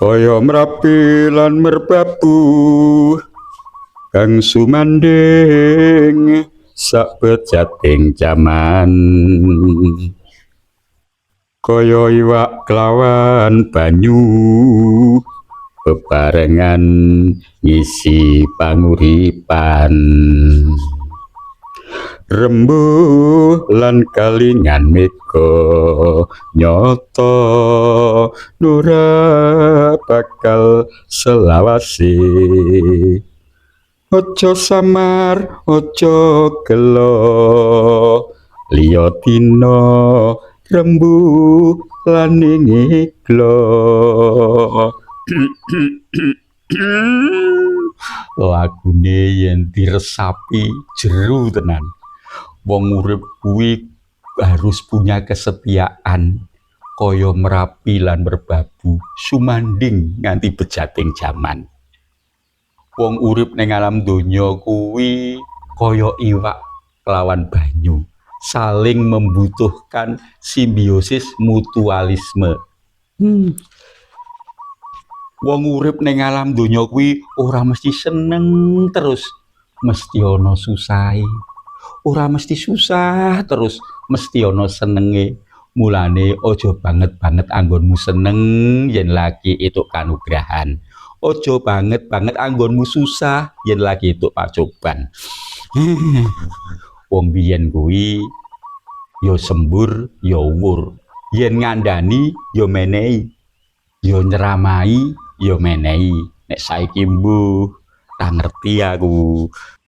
Kaya Merapi lan Merbabu kang sumandhing sabejating jaman, kaya iwak kelawan banyu bebarengan ngisi panguripan. Rembu lan kalingan mega nyata ora bakal selawase. Aja samar, aja gelo, liya dina rembu lan inglo. Lagune yen diresapi jeru tenan. Wong urip kuwi harus punya kesetiaan kaya Merapi lan Merbabu, sumanding nganti bejating jaman. Wong urip ning alam donya kuwi kaya iwak kelawan banyu, saling membutuhkan, simbiosis mutualisme. Wong urip ning alam donya kuwi ora mesti seneng terus, mesti ana susahe. Ora mesti susah terus, mesti ana senenge. Mulane aja banget-banget anggonmu seneng yen lagi entuk kanugrahan. Aja banget-banget anggonmu susah yen lagi entuk pacoban. Wong biyen kuwi ya sembur ya uwur. Yen ngandani ya menehi. Ya nyeramahi ya menehi. Nek saiki mbuh, ra ngerti aku.